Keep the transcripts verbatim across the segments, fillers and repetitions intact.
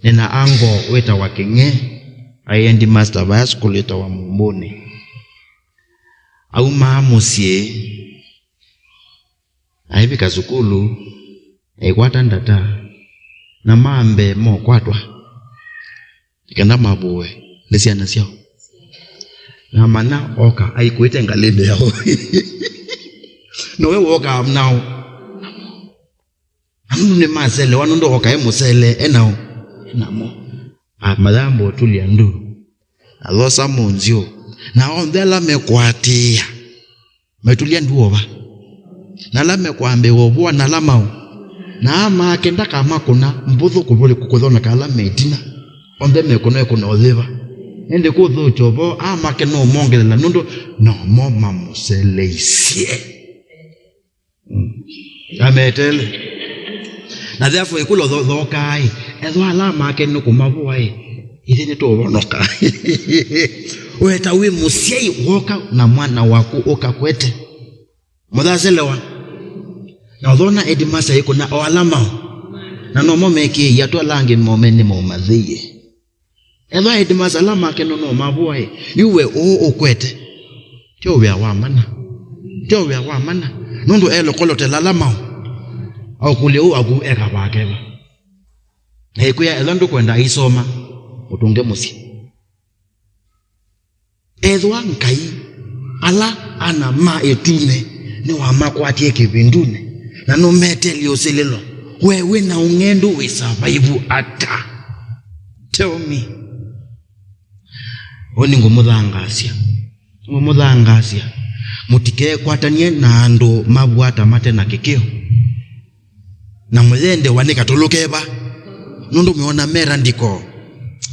Nĩ na uncle wĩtawa Kĩng'e, aĩ headmaster vaya sukulu ĩtawa Mũmbũnĩ. Aumaa mũsyĩ, aivika sukulu, aikwata ndata, na ma mbee mokwatwa, kenda mavũwe nĩ syana syao. Na manya oka aikuĩte ngalĩnĩ yao. Nowe wokaa nao. Na nũndũ nĩmaselewa, nũndũ oka e mũsele, e nao, e namo. Amayamba ũtulya ndu, athosa mũnzyũ, na onthe ala mekwatĩĩa, metulya ndu ova. Na ala mekwambĩĩwa ũvũa, na ala mau, na aa make ndakamakũna mbũthũ kũvũlĩ kũthoneka ala me ĩtina. Onthe mekũna ekũna ũthĩva. Ĩndĩ kũthũkya ũvoo, aa make nũmongelela, nũndũ nomo mamũseleisye. Mm. Ametele. Na therefore, ĩkũlo tho-, thokaa ĩ, ethwa ala make nĩ kũmavũa ĩ, ithyĩ nĩtũũvonoka. Weta wĩ mũsyai, woka na mwana waku ũkakwete. Mũthaselewa. Na ũthona headmaster ĩkũna o ala mao. Na nomo mekĩĩie, atũ ala angĩ mo me nĩ maumathĩie. Ethwa headmaster ala make no, no mavũae, yu we ũũ ũkwete. Tyo wĩa wa mana. Tyo wĩa wa mana. Nũndũ elũkolotela ala mao. Aũkũlya ũũ aku eka vake va. Na ĩkwĩa, ethwa ndũkwenda aisoma, ũtũnge mũsyĩ. Ethwa Ngai, ala ana ma ĩtunĩ nĩwamakwatie kĩvindunĩ, na nũmetelie ũsilĩlo, we wĩ na ũng'endu wĩ survive ata? Tell me. Ũũ nĩngũmũthangaasya. Nĩngũmũthangaasya. Mũtikekwatany'e na andũ mavwata mate na kĩkĩo. Na mũyendewa nĩ katũlũ keva. Nũndũ mĩona mera ndiko.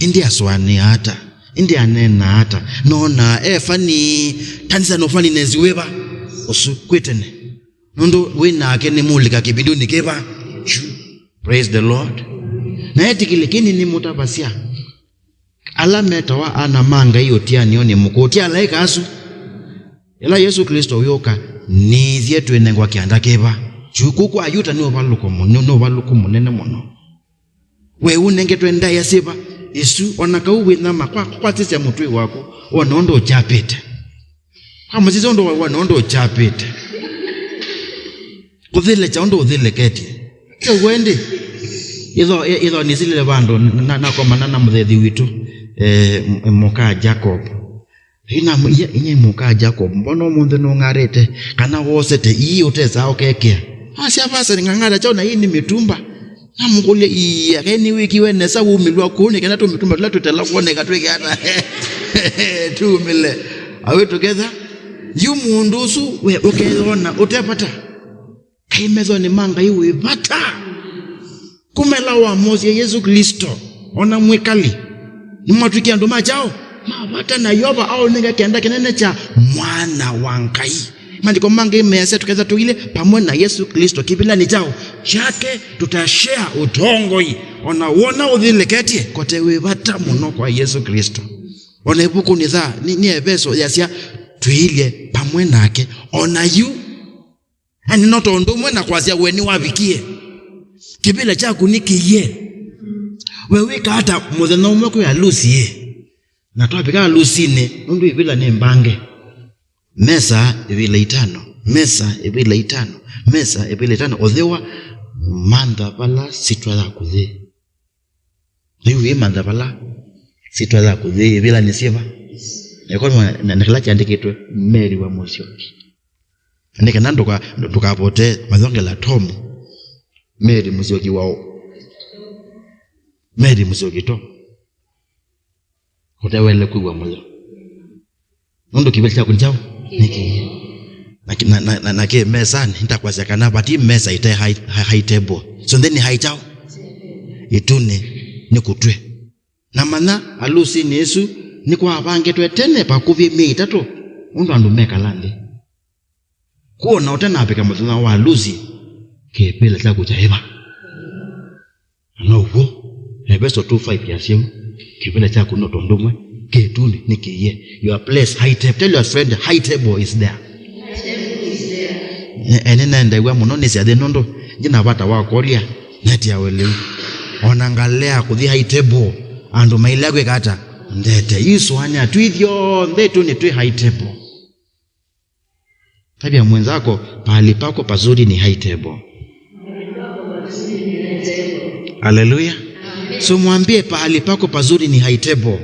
Ĩndĩ asũanĩa ata? Ĩndĩ aneenaa ata? Nonaa e funny. Kanisa no funniness wĩva? Ũsu kwĩ tene. Nũndũ wĩ nake nĩ mũlika kĩvindunĩ kĩva? Kyu. Praise the Lord. Na etĩkĩle kĩni nĩ mũtavasya. Ala metawa ana ma Ngai ũtianĩonĩ mũkũũ ti alaĩka asu. Ĩla Yesũ Klĩsto wĩũka, nĩthyĩ twĩnengwa kĩanda kĩva? Kyu kũu kwa Ayuta nĩ ũvalũko mũ-, nĩ, nĩ ũvalũku mũnene mũno. We ũnengetwe ndaĩa syĩva? Ĩsu, o na kau wĩnyama, kwa, kwasisya mũtwe waku, wona ũndũ ũkyapĩte. Amũsisya ũndũ wa, wona ũndũ ũkyapĩte. Kũthĩlĩkya ũndũ ũthĩlĩketye. Kĩw'o ĩndĩ. Ĩtho, ĩ-, ĩtho nĩsilile vandũ, na, na, nakomana na mũthethi witũ, eh, m-, mũka Jacob. Ĩna, iye, iye mũka Jacob, mbona ũmũnthĩ nũng'arĩte? Kana wosete ii ũtesaa ũkekĩa? Asya, "Pastor, ng'ang'ata kyaũ na ii nĩ mĩtumba?" Namũkũlya, "Ii, ake nĩwĩkiwe nesa wumĩlwa kũũ, nĩ kana tũmĩtumba tũla tũtela kwoneka twĩke ata?" Tumĩle. Are we together? Yu mũndũ ũsu we ũkeyona ũte vata. Kai methonĩ ma Ngai wĩ vata. Kumela wamosya Yesũ Klĩsto, ona mwĩkali, nĩmwatw'ĩkie andũ ma kyaũ? Ma vata, na Yeova aũnenga kĩanda kĩnene kya Mwana wa Ngai. Maandĩko mangĩ measya tũkethwa tũilye pamwe na Yesũ Klĩsto kĩvĩlanĩ kyaũ? Kyake, tũtashare ũtongoi. Ona wona ũthĩlĩketye, kote wĩ vata mũno kwa Yesũ Klĩsto. Ona ĩvukunĩ tha, nĩ, nĩ Eveso yasya, twĩilye pamwe nake. Ona yu, yani, no tondũ ũmwe na kwasya we nĩwavikie. Kĩvĩla kyaku nĩkĩie. We wĩka ata mũthenya ũmwe kwĩ alusi ĩ? Na twavika alusinĩ, nũndũ ivĩla nĩ mbange. Mesa ivĩla itano, mesa ivĩla itano, mesa ivĩla itano, ũthĩwa mantha vala sitwa yaku yĩ. Yu wĩmantha vala sitwa yaku yĩ ivĩlanĩ syĩva? Ĩkoma na, na kĩla kyandĩkĩtwe, Mary wa Mũsyoki. Nĩ kana ndũka-, ndũkavote mathongela Tom. Mary Mũsyoki wa ũ? Mary Mũsyoki Tom. Ũtewele kwĩw'a mũyo. Nũndũ kĩvĩla kyaku nĩ kyaũ? Nĩ kĩĩ? Na kĩ-, na, na, na, na kĩ mesanĩ, nĩtakwasya kana vati mesa ĩte high, high, high table. So then nĩ high kyaũ? Ĩtunĩ nĩ kũtw'e. Na manya, alusinĩ ĩsu nĩkwavangĩtwe tene vakuvĩ myei ĩtatũ, ũndũ andũ mekala nthĩ. Kwona ũtanavika mũthenya wa alusi, kĩvĩla kyaku kyaĩva. Na now'o, Eveso two five yasya ũu, kĩvĩla kyaku no tondũ ũmwe, kĩtunĩ nĩ kĩie. Your place, high table. Tell your friend, high table is there. Ene nĩnaendeew'a mũno nĩ syathĩ nũndũ ndina vata wa kũlya netiawe lĩu. Ona ngalea kũthi high table, andũ mailea kwĩka ata? Ndete. Yu sũanĩa, twĩ ithyonthe tũ nĩ twĩ high table. Tavya mwenzako, "Pahali pako pazuri ni high table." Haleluya. So mwambie, "Pahali pako pazuri ni high table."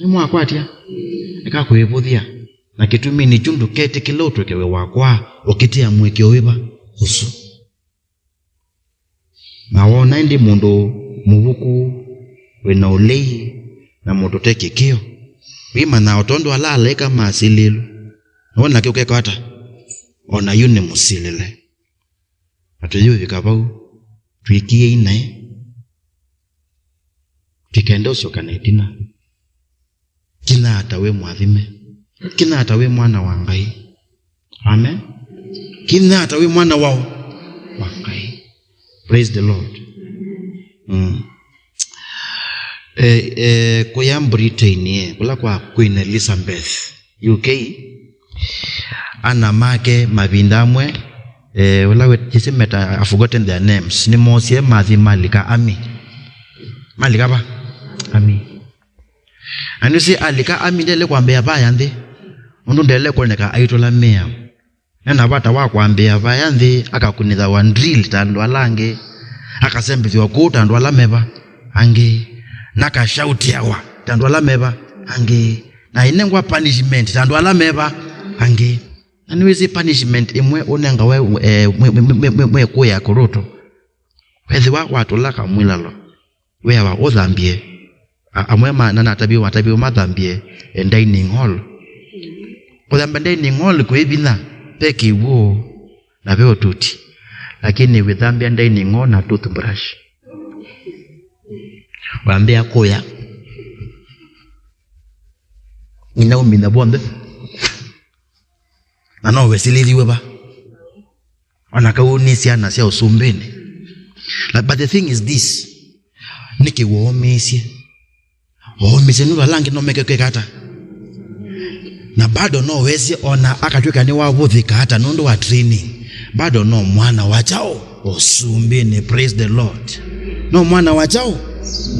Nĩmwakwatya? Eka kwĩvũthya. Na kĩtumi nĩkyo ndũketĩkĩle ũtwekewe wakwa, ũkĩtea mũĩkĩo wĩva? Ũsu. Na woona ĩndĩ mũndũ mũvuku, wĩ na ũlei, na mũndũ ũte kĩkĩo, wĩmanyaa o tondũ ala alaĩka masilĩlwe, na we nake ũkeka ata? O na yu nĩ mũsilĩle. Na tũyĩũvika vau, twĩkiei naĩ. Tũikende ũsyoka na ĩtina. Kinya ata wĩ mwathime. Kinya ata wĩ mwana wa Ngai. Amen. Kinya ata wĩ mwana wa, wa Ngai. Praise the Lord. Mm. Eh, eh, kũya Britain, eh, kũla kwa Queen Elizabeth, U K, ana make mavinda amwe, eh, ũla wĩ-, kĩsĩ meta, I've forgotten their names, nĩmoosie mathi malika army. Malika va? Army. Na nĩsĩ alika army ndele kwambĩa vaya nthĩ, ũndũ ndele kwoneka aitũla mĩao. Ena vata wa kwambĩa vaya nthĩ akakunĩthawa drill ta andũ ala angĩ, akasembethw'a kũu ta andũ ala meva angĩ, na akashautiawa ta andũ ala meva angĩ, na ainengwa punishment ta andũ ala meva angĩ. Na nĩwĩsĩ punishment ĩmwe ũnengawe, eh, mwe, mwe, mwe, mwe, mwe kũya kũrũto, wethĩwa watũla kamwĩlalo, weawa ũthambie. A-, amwe ma-, na nataviwe, mataviwe mathambie, eh, dining hall. Kũthambia dining hall kwĩ vinya, ve kĩw'ũ na ve ũtuti. Lakini wĩthambia dining hall na toothbrush. Wambĩa kũya. Nginya ũmina vonthe. Na no wesilĩliwe va. Ona kau nĩ syana sya ũsumbĩnĩ. But, but the thing is this. Nĩkĩ woomisye? Woomisye nũndũ ala angĩ no meke kwĩka ata? Na bado no wesye ona akatw'ĩka nĩwavũthĩka ata nũndũ wa training. Bado no mwana wa kyaũ? Ũsumbĩnĩ. Praise the Lord. No mwana wa kyaũ?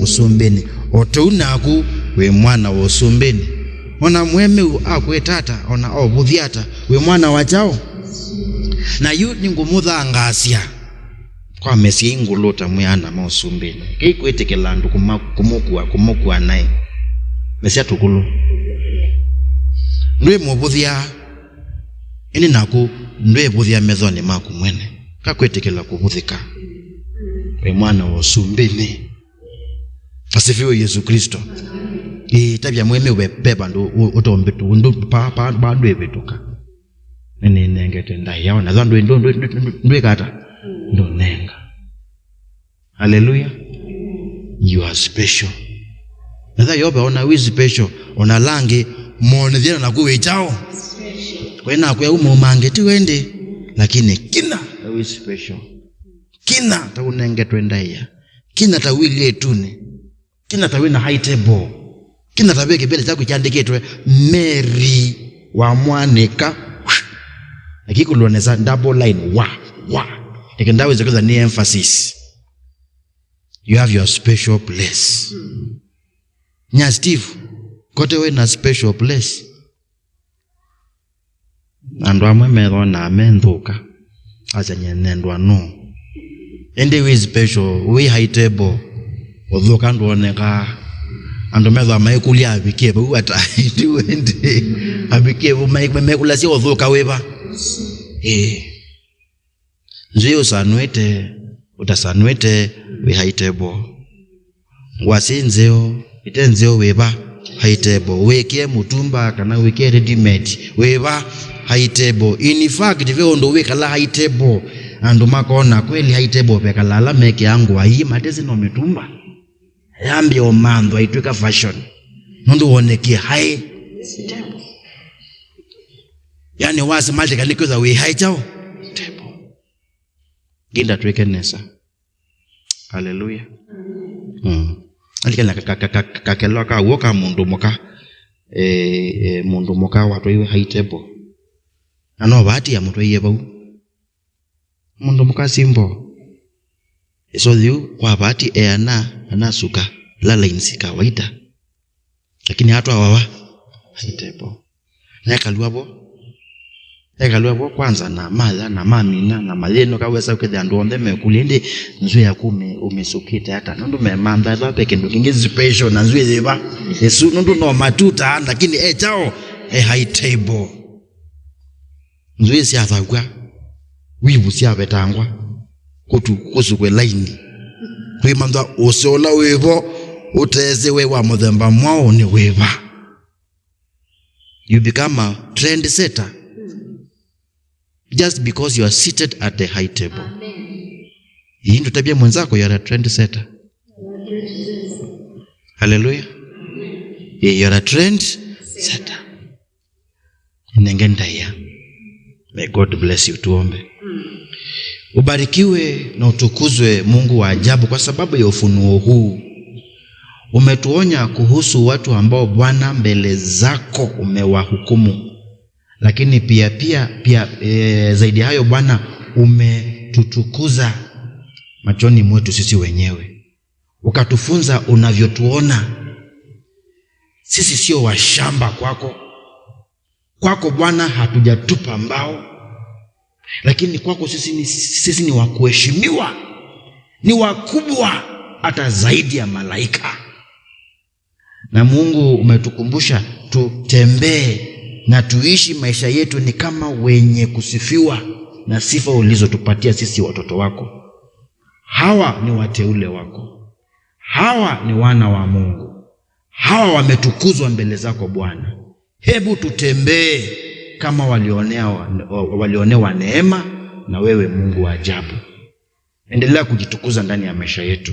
Ũsumbĩnĩ. O tũu naku wĩ mwana wa ũsumbĩnĩ. Ona mũemeu akwĩta ata, ona ovũthya ata, wĩ mwana wa kyaũ? Na yu nĩngũmũthangaasya kwa mesyai ngũlũ ta mwĩ ana ma ũsumbĩnĩ. Kĩi kwĩtĩkĩla andũ kũma-, kũmũkua, kũmũkua naĩ. Mesya tũkũlũ. Ndwĩ mũvũthya, ĩndĩ naku ndwĩvũthya methonĩ maku mwene. Ka kwĩtĩkĩla kũvũthĩka. Wĩ mwana wa ũsumbĩnĩ. Asifiwe Yesu Kristo. Ĩĩ, tavya mwene ve, ve vandũ ũ-, ũtombĩtu, ndũ, pa, pa, pa ndwĩvĩtũka. Nĩnĩnengete ndaĩa, ona thwa ndwĩ, ndũ, ndũ, ndũ, ndũ, ndwĩka ata? Ndũnenga. Haleluya. You are special. Na thayũ Yeova ona wĩ special, ona ala angĩ monethye naku wĩ kyaũ? Kwĩ nakwĩa umaumange, ti wendi, lakini kina we special. Kina ta ũnengetwe ndaĩa. Kina ta wĩlye ĩtunĩ. Kina ta wĩ na high table. Kina ta ve kĩvĩla kyaku kyandĩkĩtwe Mary wa Mwanĩka. Akĩkulwa nesa double line. Wa, wa. Eke ndaweza kwĩtha nĩ emphasis. You have your special place. Nya Steve, kote wĩ na special place. Andũ amwe methonaa me nthũka, asya nyie nendwa nũũ. Ĩndĩ wĩ special, wĩ high table, ũthũka ndwonekaa. Andũ methwa maikũlya avikie vau ata, ĩndĩ wendi avikie vau, mai-, maikũlasya ũthũka wĩva? Ĩĩ. Nzw'ĩĩ ũsanũĩte, ũtasanũĩte, wĩ high table. Ngũa syĩ nzeo, ite nzeo, wĩva? High table. Wĩkĩe mũtumba kana wĩkĩe ready made, wĩva? High table. In fact, ve ũndũ wĩkala high table, andũ makona kweli high table vekala ala mekĩaa ngũa ii matesĩ no mĩtumba. Yambĩa ũmanthwa ĩtw'ĩka fashion. Nũndũ wonekie high table. Yani, wasimalĩka nĩ kwĩthwa wĩ high kyaũ? Table. Nginda twĩke nesa. Haleluya. Mm. Alikana ka, ka, ka, ka, kakelwa ka w'o ka mũndũ mũka. Eh, eh, mũndũ mũka watwaiwe high table. Na no bahati ya mũtwaie vau. Mũndũ mũka simple. Ĩsothi yĩu kwa bahati eana anasuka la lines kawaida. Lakini atwawa wa high table. Na ekalw'a vo. Ekalw'a vo kwanza na maya, na mamina, na mayĩnũka wesa ũkethĩa andũ onthe mekũlya, ĩndĩ nzw'ĩĩ yaku ũmĩ-, ũmĩsũkĩte ata? Nũndũ memantha ethwa ve kĩndũ kĩngĩ special na nzw'ĩĩ yĩva. Ĩsu nũndũ no matutaa, lakini e kyaũ? E high table. Nzw'ĩĩ syathaw'a, wivu syavetangwa, kũtu-, kũsukwe laini. Kwĩmanthwa ũseo ũla wĩ vo ũteesĩwe wa mũthemba mwaũ nĩ wĩva. You become a trend setter just because you are seated at the high table. Ii ndũtavye mwenzako, you are a trend setter. Hallelujah. Eh, you are a trend setter. Nenge ndaĩa. May God bless you. Tuombe. Ubarikiwe na utukuzwe, Mungu wa ajabu, kwa sababu ya ufunuo huu. Umetuonya kuhusu watu ambao, Bwana, mbele zako umewahukumu. Lakini pia, pia, pia, eh, zaidi ya hayo, Bwana, umetutukuza machoni mwetu sisi wenyewe. Ukatufunza unavyotuona. Sisi sio washamba kwako. Kwako, Bwana, hatujatupa mbao, lakini kwako sisi ni, sisi ni wa kuheshimiwa, ni wakubwa hata zaidi ya malaika. Na Mungu, umetukumbusha tutembee na tuishi maisha yetu ni kama wenye kusifiwa na sifa ulizotupatia sisi watoto wako. Hawa ni wateule wako. Hawa ni wana wa Mungu. Hawa wametukuzwa mbele zako, Bwana. Hebu tutembee kama walionea wa-, walionewa neema na wewe, Mungu wa ajabu. Endelea kujitukuza ndani ya maisha yetu.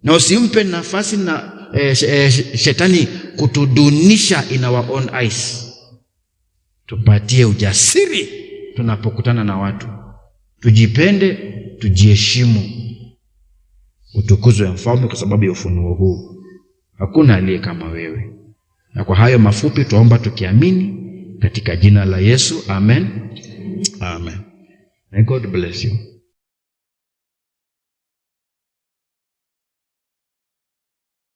Na usimpe nafasi na, eh, sh-, eh, sh-, shetani kutudunisha in our own eyes. Tupatie ujasiri tunapokutana na watu. Tujipende, tujiheshimu. Utukuzwe, Mfalme, kwa sababu ya ufunuo huu. Hakuna aliye kama wewe. Na kwa hayo mafupi twaomba tukiamini katika jina la Yesu. Amen. Amen. May God bless you.